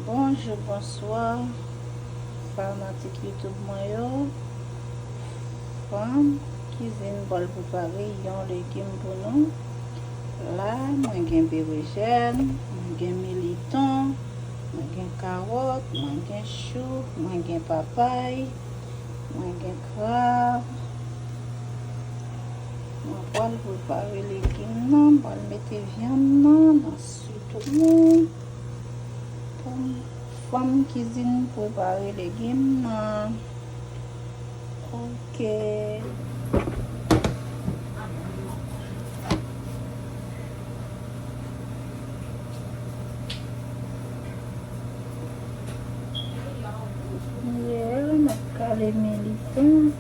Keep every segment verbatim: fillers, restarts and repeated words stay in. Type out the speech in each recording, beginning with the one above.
Bonjou, bonswa, fanatik YouTube mwen yo. Fanm Kizin pral prepare yon legim pou nou. La, mwen gen berejèn, mwen gen militon, mwen gen kawòt, mwen gen chou, mwen gen papay, mwen gen krab. Mwen pral prepare legim nan, mwen pral mete vyann nan nan sitwon pou m Fanm Kizin prepare legim nan. Ok. Yeah, m ap kale militon.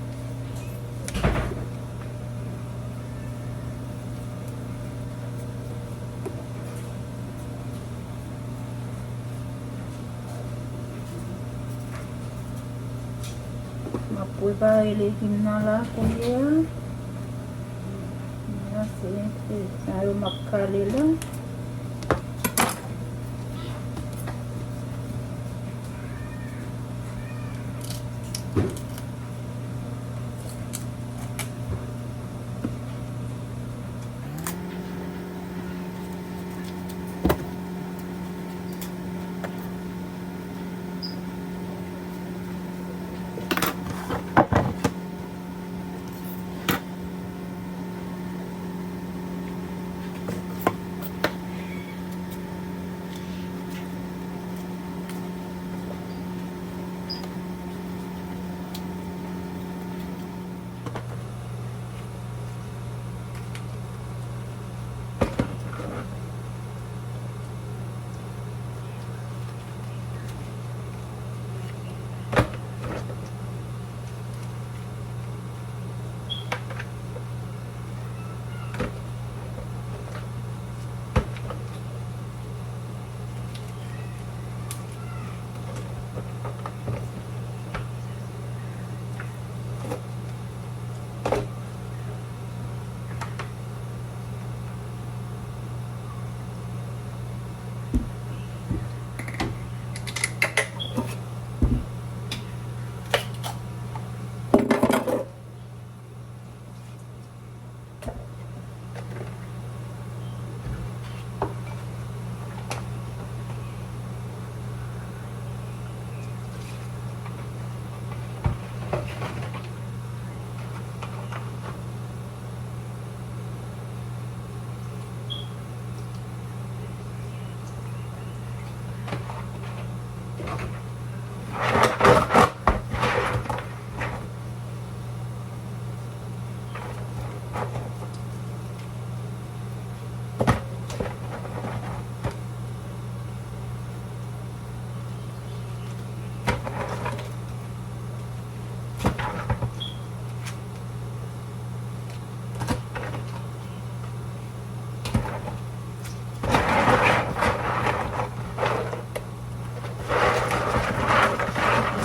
M ap prepare legim nan la kounye a. Sa se enteresan yo m ap kale la.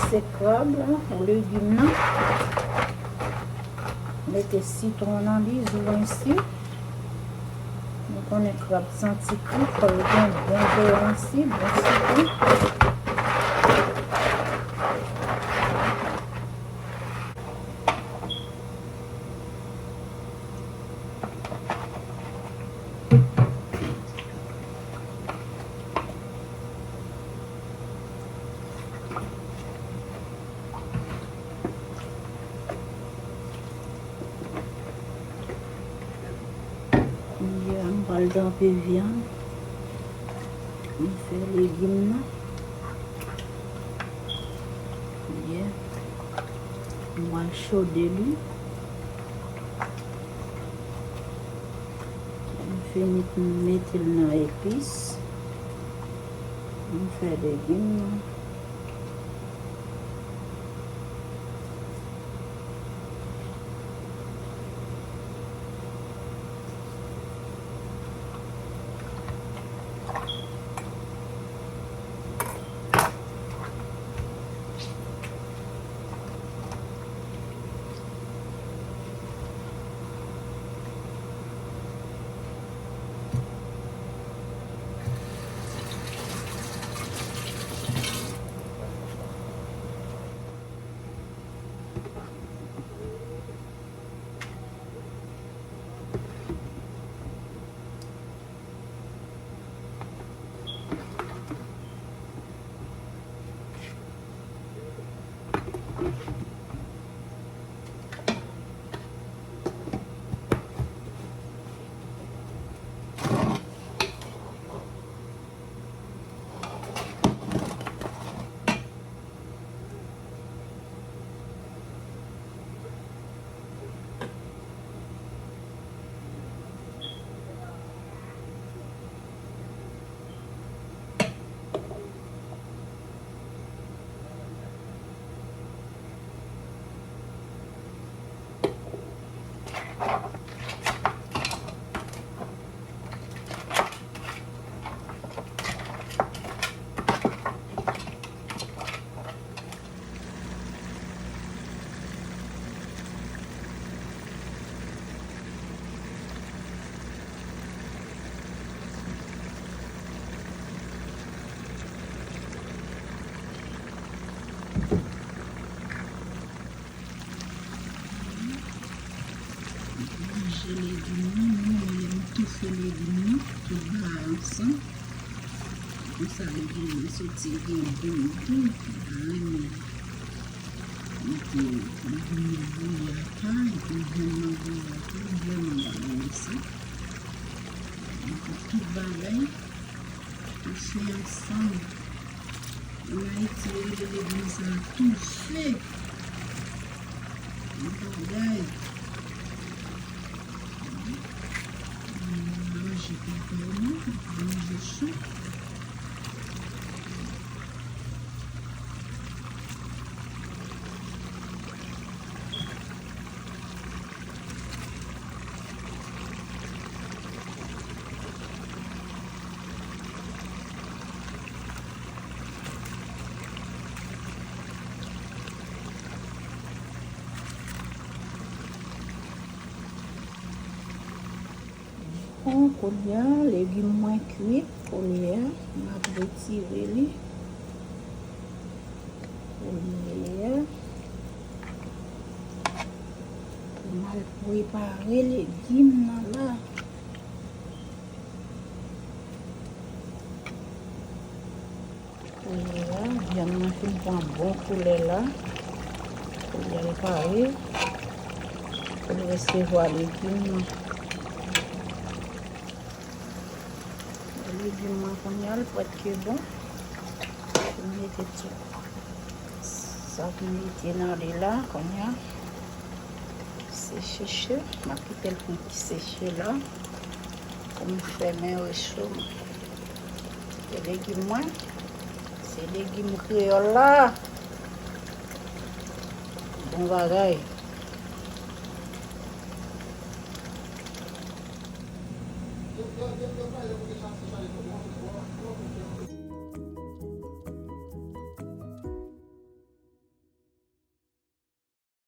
Se krab la, legim nan. Mete sitwon nan li, zo ensi. Nou konnen krab santi kri, fò l gen bon zo ensi, bon sitwon. Kounye a, m pral tranpe vyann. M fè legim nan. Yeah. M pral chode li. M fini mete l nan epis. M fè legim nan. Konsa, legim nan soti gen gou dou. Mwen renmen mete legim nan bouyi apa, epi m jwenn nan bouyi apa, m vrèman pa renmen sa. Mete tout bagay touche ansanm. Ann Ayiti, yo rele legim sa touche. Yon bagay. Manje pou kò nou, manje cho. Bon, kounye a, legim mwen kwit. Kounye a, m ap retire li. Kounye a, pou m al prepare legim nan la. Kounye a, vyann nan fin pran bon koulè la. Kounye a, l pare pou l resevwa legim nan. Legim nan kounye a, l prèske bon. M mete tout sa m mete nan li la kounye a. Seche, seche. M ap kite l pou ki seche la. Pou m fèmen recho m. E legim mwen, se legim kreyòl la. Bon bagay.